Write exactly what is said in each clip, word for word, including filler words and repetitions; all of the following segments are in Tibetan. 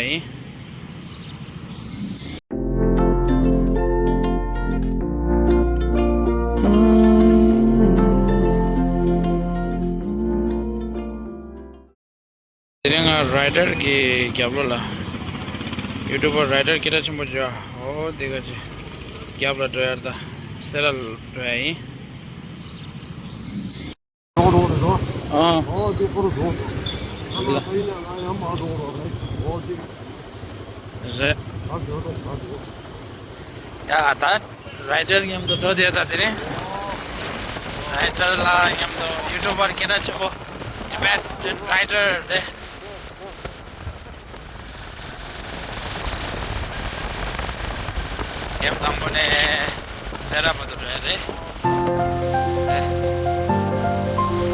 ཡིན། དེ་རིང་ང་རའི་ཌར་གྱི་རྒྱབ་ལོགས་ལ། ཡུ་ཊུབ་པར་རའི་ཌར་སྐད་གྲགས་ཆེན་པོ་བྱོས། འོ་དེ་ག་ཅིག་རྒྱབ་ལ་འགྲོ་ཡ་ད་སེ་ར་ལ་འགྲོ་ཡ་ཡིན། ཨ། རེད། ཡ་ད་རའི་ཌར་མཉམ་དུ་འགྲོ་དེ་ད་དེ་རིང་། རའི་ཌར་ལ་མཉམ་དུ་ཡུ་ཊུབ་པར་སྐད་གྲགས་ཆེན་པོ་ཊི་བེ་ཊན་རའི་ཌར་རེད། ཉིན་དང་པོ་ནས་སེ་ར་བར་དུ་འགྲོ་ཡ་རེད།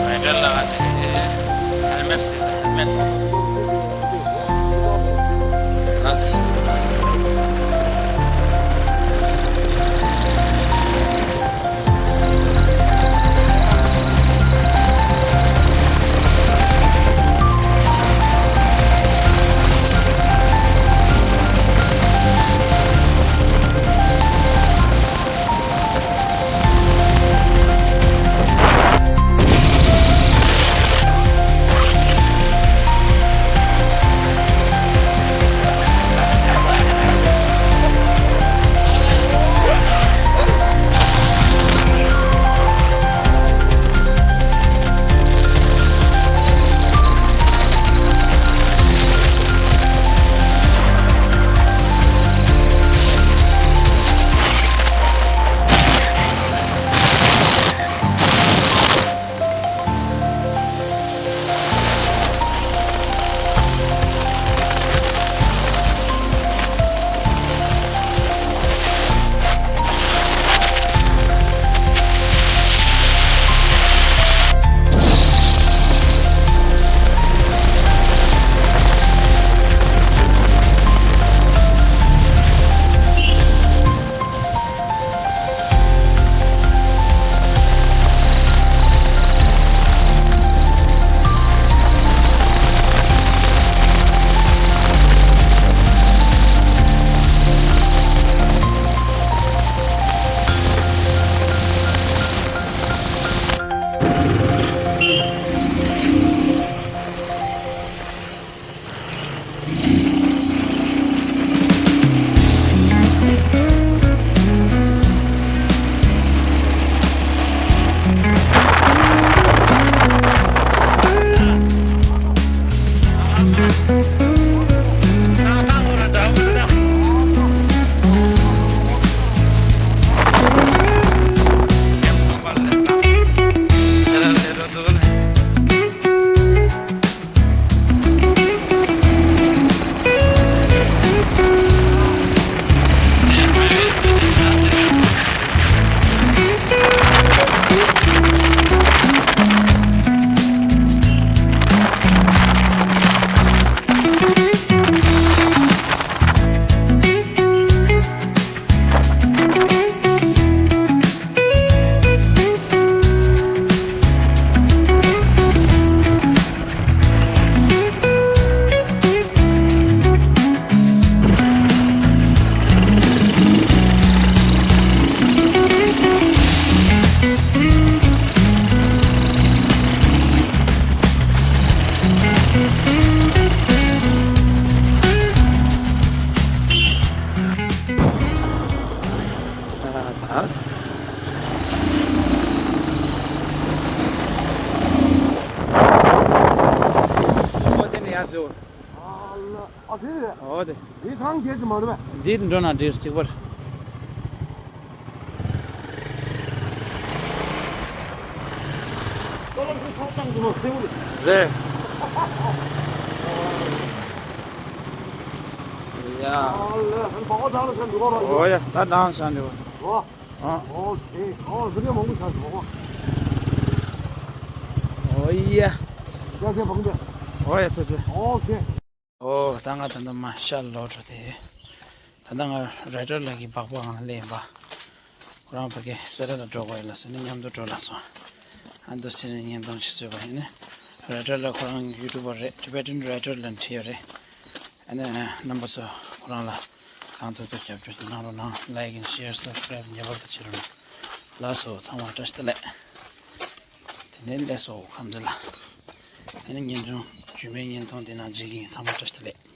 རའི་ཌར་ལ་ཧེལ་མེཊ་ཟེར། ཧེལ་མེཊ་ལ་སི། ཨ་དེ་རེད། འོ་དེ། འདི་ཐང་རྒྱལ་གྱི་མ་རེད་པས། འདི་འགྲོ་ན་འདིར་གཅིག་པར། རེད། ཡ། འོ་ཡ་ད་ནང་ཤང་འདི་བ། ཨ། ཨོ་ཁེ། ཨོ་ཟི་ལེ་མང་པོ་ཆགས་སོང་། ཨོ་ཡ། ཡ་ཁེ་བང་དེ། ཨོ་ཡ་ཐུགས་རྗེ་ཆེ། ཨོ་ཁེ། ཨོ་ད་ང་ད་ལྟ་མ་ཤར་ལོག་འགྲོ་དེ། ད་ལྟ་ང་རའི་ཌར་ལགས་ཀྱི་སྦག་སྦག་ངང་སླེབས་ཡིན་པ། ཁོ་རང་ཕ་གི་སེ་ར་ལ་འགྲོ་དགོས་ཡོད་ལབ་སོང་ནས་མཉམ་དུ་འགྲོ་ལབ་སོང་། ཨ་མདོ་སེ་ར་བརྙན་ཐུང་ཞིག་བཟོས་པ་ཡིན་ནས། རའི་ཌར་ལགས་ཁོ་རང་ཡུ་ཊུབ་པར་རེད། ཊི་བེ་ཊན་རའི་ཌར་ལབ་བྲིས་ཡོད་རེད། ཨ་ནི་རྣམ་པ་ཚོ་ཁོ་རང་ལ་གང་ཐུབ་ཐུབ་རྒྱབ་སྐྱོར་གནང་རོགས་གནང་། Like and share, subscribe ངེས་པར་དུ་བྱེད་རོགས་གནང་། ལགས་སོ། ཚང་མ་བཀྲ་ཤིས་བདེ་ལེགས། དེ་ནས་ལགས་སོ། ཁམས་བཟང་ལ། ཨ་ནི་བརྙན་ཐུང་རྗེས་མའི་བརྙན་ཐུང་དེ་ནང་མཇལ་གྱིན། ཚང་མ་བཀྲ་ཤིས་བདེ་ལེགས།